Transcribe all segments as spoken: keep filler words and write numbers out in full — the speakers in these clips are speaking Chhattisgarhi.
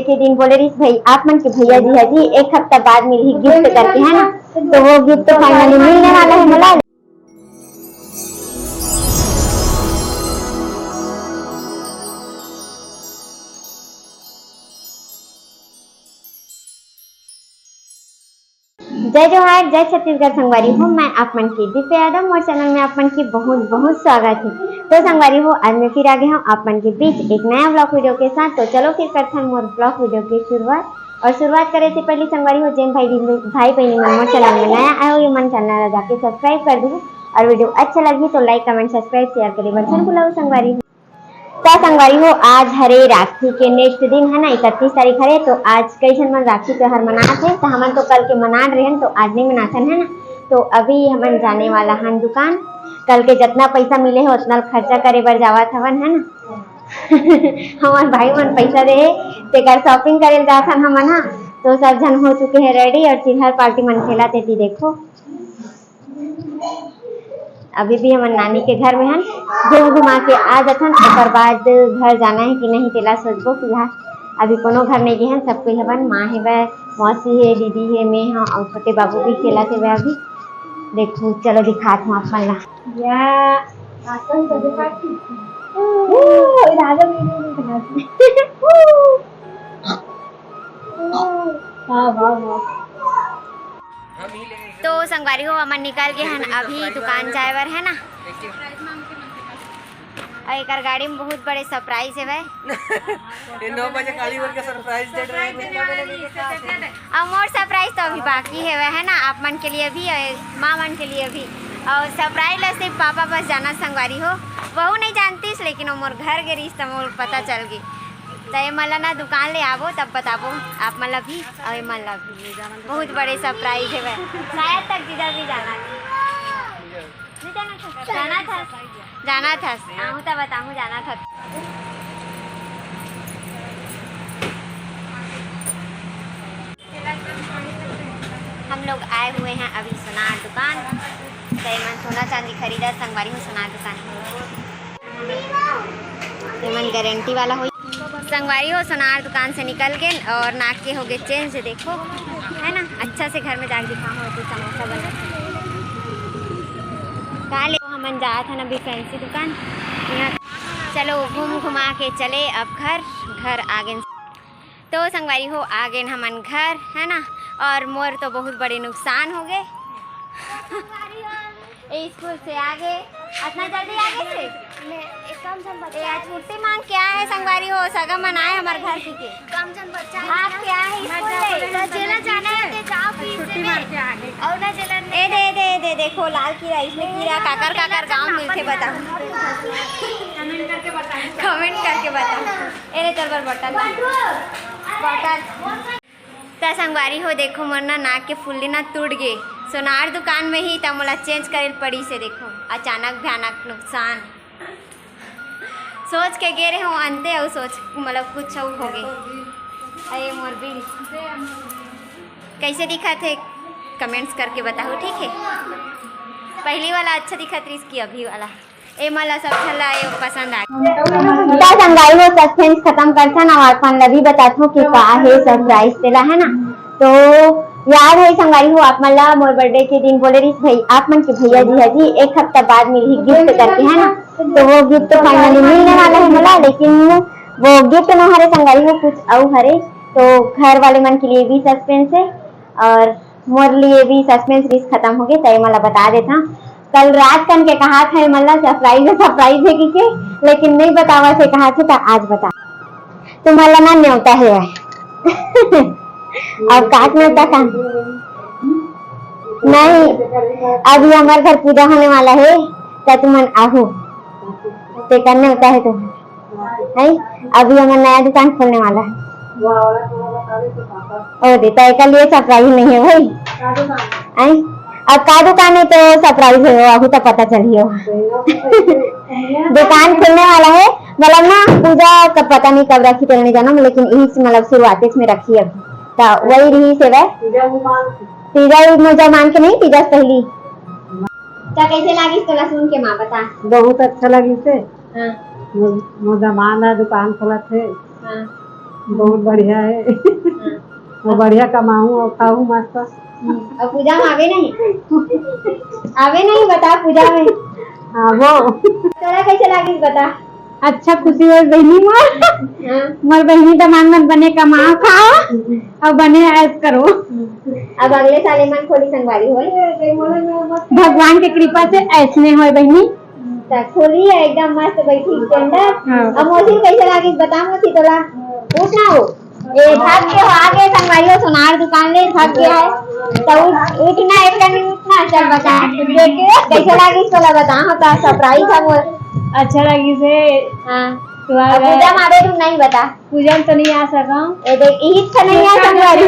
के दिन बोले रहिस भाई, आप मन के भैया जी ह जी एक हफ्ता बाद मिलही गिफ्ट करके, है ना? तो वो गिफ्ट तो फाइनली मिलने वाला है मोला। जय जोहार, जय छत्तीसगढ़ संगवारी हो। मैं आप मन के दिव्या यादव, मोर चैनल में आप मन के बहुत बहुत स्वागत है। तो संगवारी हो, आज मैं फिर आ गया हूँ आप मन के बीच एक नया ब्लॉग वीडियो के साथ। तो चलो फिर करथन मोर ब्लॉग वीडियो के शुरुआत। और शुरुआत करे से पहले संगवारी हो, जेन भाई भाई बहनी मन मोर चैनल में नया आए हो, ये मन चैनल ला जाके सब्सक्राइब कर दू। और वीडियो अच्छा लगी तो लाइक, कमेंट, सब्सक्राइब, शेयर करे बर झन भुलाओ संगवारी हो। त संगवारी हो, आज हरे राखी के नेक्स्ट दिन है ना, इकतीस तारीख हरे। तो आज कई झन मन राखी त्योहार मनात हे, तो हमन तो कल के मनात रहेन, तो आज नहीं मनाथन, है ना। तो अभी हमन जाने वाला हन दुकान। कल के जितना पैसा मिले है उतना खर्चा करे बर जावत हवन, है ना। हमार भाई मन पैसा दे हे, तेकर शॉपिंग करे जात हन हमन हा। तो सब झन हो चुके हैं रेडी और चिल्हर पार्टी मन खेला तेती देखो। अभी भी हमन नानी के घर में हन, घूम घुमा के आ जथन, ओकर बाद घर जाना है कि नहीं तेला सोचबो। फिलहाल अभी कोनो घर नहीं गे हन, सब कोई हवन, माँ हेवय, मौसी हे, दीदी हे, मैं हाँ और छोटे बाबू भी खेलत हेवय अभी। देखो, चलो दिखात हूँ आप मन ला। या, आसन तो दिखाती। ओ, राजा भी नहीं दिखाती। वाह, वाह, वाह। तो संगवारी हो, हमन निकल गए हन अभी दुकान जाए बर, है ना। और एकर गाड़ी में बहुत बड़े सरप्राइज है भाई। ये नौ बजे काली बोल के सरप्राइज दे रहे हैं। और मोर सरप्राइज तो अभी बाकी है, है ना, आप मन के लिए भी और माँ मन के लिए भी। और सरप्राइज ला सिर्फ पापा बस जाना संगवारी हो, वहू नहीं जानतीस, लेकिन वो मोर घर गे रहीस त मोर पता चल गई। त ये मन ला ना दुकान ले आबो तब बताबो आप मन ला भी और ये मन ला भी। बहुत बड़े सरप्राइज है भाई। शायद तक जिधर भी जाना है। नहीं जाना था? जाना था, जाना था। आहूँ त बताहूँ, जाना था। हम लोग आए हुए हैं अभी सोनार दुकान। त एमन सोना चांदी खरीदा संगवारी हो, सोनार दुकान। एमन गारंटी वाला होई। संगवारी हो, सोनार दुकान से निकल गए और नाक के हो गए चेंज। देखो, है ना, अच्छा से घर में जाके दिखाऊँ तो समोसा बना। का ले, हमन जात हन अभी फैंसी दुकान। यहाँ चलो घूम घुमा के चले अब घर, घर आ गए। तो संगवारी हो, आ गए हमन घर, है ना। और मोर तो बहुत बड़े नुकसान हो गए। ए, स्कूल से आ गए, इतना जल्दी आ गए से? मैं एक काम से ए, आज छुट्टी मांग के आए हैं संगवारी हो, सगा मन आए हमारे घर की के। काम से बच्चा भाग के आए हैं स्कूल ले। तो जेला जाना है ते जाओ फिर से छुट्टी मार के आ गए। और ना जेला ए दे, ए दे, ए दे, देखो लाल कीरा, इसमें कीरा काकर काकर गांव मिलते बताओ। कमेंट करके बताओ। कमेंट करके बताओ। ए रे तोर बर बटन। बटन। त संगवारी हो, देखो मोर ना नाक के फुल्ली ना टूट गे। सोनार दुकान में ही त मोला चेंज करे पड़ी से। देखो अचानक भयानक नुकसान। सोच के गे रहे हो अंते अउ सोच मतलब कुछ अउ हो गे। अरे मोर बिल कैसे दिखत हे, कमेंट्स करके बताओ, ठीक है। पहली वाला अच्छा दिखत रहीस कि अभी वाला? ए मन ला सब झन ला ए पसंद आ गे। त संगवारी हो, सस्पेंस खत्म करथन अउ आप मन ला भी बताथों कि का हे सरप्राइज तेला, है ना। तो याद है संगवारी हो, आप मन ला मोर बर्थडे के दिन बोले रहिस भाई, आप मन के भैया जी है जी एक हफ्ता बाद मिलही गिफ्ट करके, है ना। तो वो गिफ्ट तो फाइनली मिलने वाला है मोला, लेकिन वो गिफ्ट ना हरे संगवारी हो, कुछ अउ हरे। तो घर वाले मन के लिए भी सस्पेंस है और मोर लिए भी सस्पेंस रिस्क खत्म हो गए, त ये मन ला बता देता। कल रात कन के कहा था ये मन ला सरप्राइज है, सरप्राइज है कि के, लेकिन नहीं बतावा से कहा थे, त आज बता। तुम्हारा ना न्योता है। अब काट न्योता का? नहीं, अभी हमारे घर पूजा होने वाला है, त तुमन आहू। ते करने होता है तुम। है, अभी हमर नया दुकान खोलने वाला है। ओ दे, त एकर लिए सरप्राइज नहीं है भाई। हैं? अब का दुकान है तो सरप्राइज है, वो अभी तो पता चलियो। दुकान खुलने वाला है, मतलब ना पूजा का पता नहीं कब रखी तेरे नहीं जाना, लेकिन इस मतलब शुरुआत इसमें रखी है। तो वही रही से वह। तीजा मुझे मान के नहीं, तीजा से पहली। तो कैसे लागिस तोला सुन के माँ बता? बहुत अच्छा लगिस हे। हाँ। मोर, मोर जमाना दुकान खोलत हे। हाँ। बहुत बढ़िया है। हाँ। वो बढ़िया कमाहूँ अउ खाहूँ मस्त। हम्म, अउ पूजा में आबे नहीं? आबे नहीं, बता, पूजा में। हाँ, वो। तोला कैसे लागिस, बता। अच्छा, खुशी होय बहिनी मोर। हाँ। मोर बहिनी दमांद मन बने कमाओ खाओ अउ बने ऐश करो। अब अगले साल एमन खोली संगवारी होय। भगवान के कृपा से ऐसने होय बहिनी। त खोली है एकदम मस्त बैठी standard। हाँ। अब मौसी कैसे लागिस बता मौसी तोला। उठ ना हो। ए, थक के हो, आगे संगवारी हो, सोनार दुकान ले थक गया है। तो उठ, उठ ना, एक कनी उठ ना, चल बता। कैसे लागिस तोला बता, हाँ, तो surprise है मोर। अच्छा लागिस हे। हाँ। तो अब पूजा मारे तुम नहीं बता। पूजा में तो नहीं आ सकम। ए देख, इही तो नहीं आ संगवारी।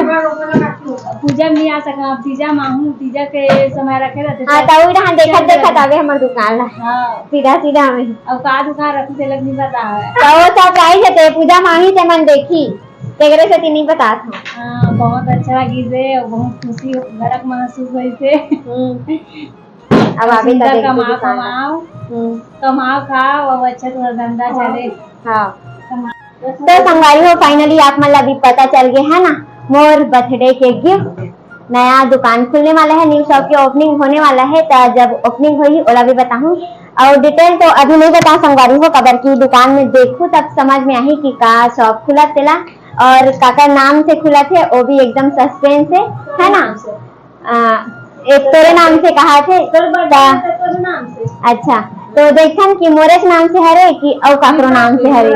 पूजा में नहीं आ सकम, अब तीजा माहू, तीजा के समय रखे रहते हाँ, थे। तो उही रहन देखत, देखत आवे हमर दुकान ला। हाँ। सीधा, सीधा आवे। अब का दुकान रखू, तेला नहीं पता है। तो वो surprise है, ते पूजा माही ते मन देखी। तेकरे सेती नहीं बतात हूँ। हाँ, बहुत अच्छा लगिस हे, बहुत खुशी गरक महसूस होइस हे। हम्म। अब आबे सुंदर तब एक कमाओ, दुकान। कमाओ। हम्म। कमाओ, खाओ, अब अच्छा तुम्हारा धंधा चले। हाँ। कमाओ। तो संगवारी हो, finally आप मन ला भी पता चल गए है ना, मोर birthday के gift, नया दुकान खुलने वाला है, new shop के opening होने वाला है, तो जब opening होही ओला भी बताहूँ। और detail तो अभी नहीं बताऊँ संगवारी हो, काबर की दुकान में देखहू तब समझ में आही कि का shop खुला तेला और काकर नाम से खुला थे, वो भी एकदम suspense है, है ना? आ, एक तोरे नाम से कहा थे। तोरे birthday ता-, है, तोरे नाम से। अच्छा, तो देखन कि मोरेच नाम से हरे कि अउ काकरो नाम से हरे।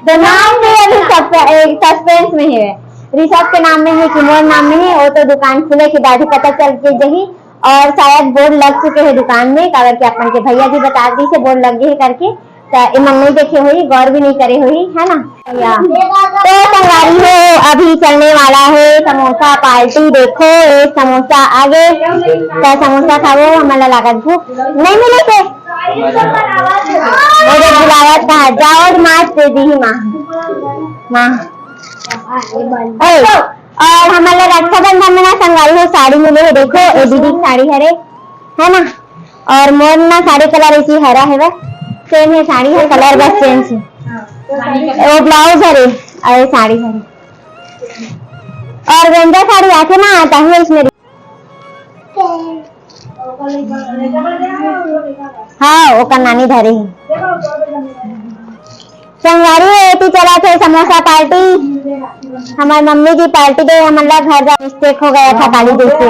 तो नाम भी अभी सस्प-, ए, suspense में है। ऋषभ के नाम में है कि मोर नाम में है, वो तो दुकान खुले के बाद ही पता चल के जही। और शायद board लग चुके हैं दुकान में, काबर कि अपन के भैया जी बता दी से board लग गए करके। त एमन नहीं देखे होही, गौर भी नहीं करे होही, है ना? या। तो संगवारी हो, अभी चलने वाला है समोसा party। देखो, ये समोसा आ गए, तो समोसा खाबो, हमन ला लागत भूख नहीं मिले थे। वो देख बुलावत कहा, जाओ और मार दे दी माँ, माँ। ए, और हमन ला रक्षाबंधन में ना संगवारी हो साड़ी मिले है। देखो, ये दीदी की साड़ी हरे, है ना? और मोर ना साड़ी colour इसी हरा है बस, same है साड़ी है, colour बस change है। वो blouse हरे और ये साड़ी हरे। Organza साड़ी आथे ना, आता है इसमें। हाँ, ओकर नानी धरे ही। संगवारी हो, एती चलत हे समोसा party। हमार मम्मी जी party दे, हमन ला घर जा mistake हो गया था काली जैसे।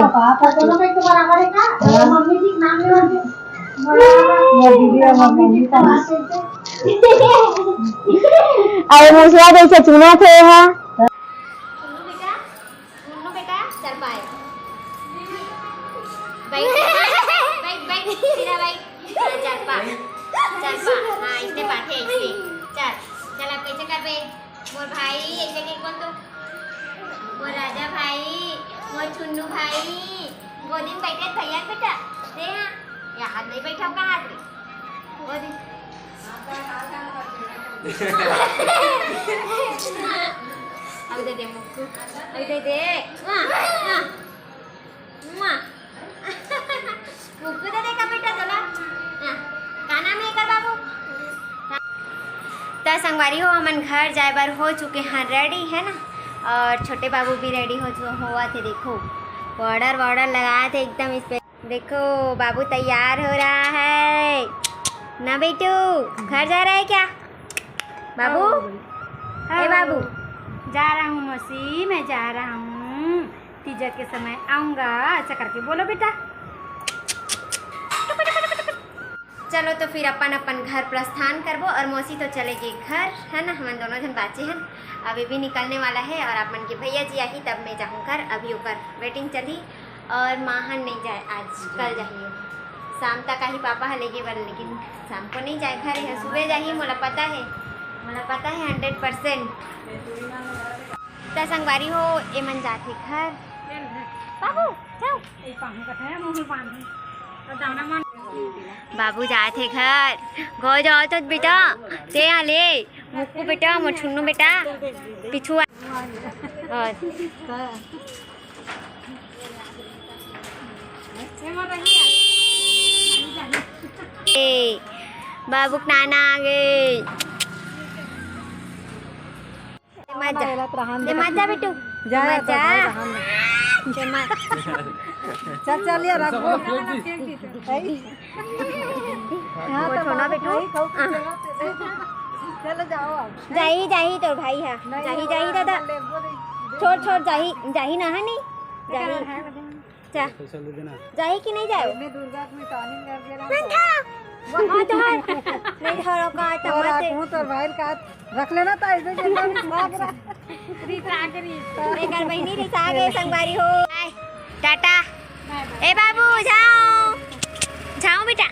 अरे मुसवा जैसे चुना थे हा। सुनो बेटा, चल पाए। बैठ, बैठ, बैठ, सीधा बैठ। हाँ, चल पा, चल पा। हाँ, इसने पाठे, इसने। चल, चल, अब कैसे करबे? मोर भाई, ऐसे के बोल तो। मोर राजा भाई, मोर चुन्नू भाई, गोदी में बैठे भैया बेटा। दे हाँ, यहाँ नहीं बैठा का हाथ में। गोदी। अब दे दे मुक्कू, अब दे दे। वाह, वाह। मुआ। मुक्कू दे दे का बेटा तोला। हाँ। का नाम है एकर बाबू? त संगवारी हो, हमन घर जाए बर हो चुके हैं ready, है ना? और छोटे बाबू भी ready हो चु-, होवत हे, देखो। Powder वॉडर लगाए थे एकदम इस पे। देखो, बाबू तैयार हो रहा है ना बेटू, घर जा रहा है क्या बाबू? हाँ। ए बाबू। जा रहा हूँ मौसी, मैं जा रहा हूँ। तीजा के समय आऊंगा, ऐसा करके बोलो बेटा। चलो तो फिर अपन अपन घर प्रस्थान करबो और मौसी तो चले गए घर, है ना, हमन दोनों जन बाचे हैं। अभी भी निकलने वाला है और आप मन के भैया जी आही तब मैं जाऊँ घर। अभी ओकर waiting चली और माँ हन नहीं जाए आज, कल जाही। शाम तक आही पापा ह लेगे बर, लेकिन शाम को नहीं जाए घर, यहाँ सुबह जाही, मोला पता है, मोला पता है hundred percent। त संगवारी हो, एमन जाथे घर। बाबू, जाओ। बाबू जाथे घर। गो जाओ तो बेटा, ते यहाँ ले। मुक्कू बेटा, मोर छुन्नू बेटा, पिछुआ। और ए, बाबू के नाना आ गए। मत जा। ले मत जा बेटू। जा, मत जा। ले मत। चल, चल, ये रख। हाँ, वो तो छोड़ो बेटू। हाँ। चलो, जाओ अब। जाही, जाही तोर भाई हा। जाही, जाही दादा। छोड़, छोड़, जाही, जाही ना, है नहीं? जाही। जा। जाही कि नहीं जाए? मैं दुर्गा में टॉनिक कर दे रहा हूँ। हाँ, धर। नहीं धरो का, तमाशे। तोर भाई का रख लेना था, ऐसे के अंदर भाग रहा। रिसा के रिसा। एकर बहिनी रिसा के संगवारी हो। बाय। टाटा। ए बाबू, जाओ। जाओ बेटा।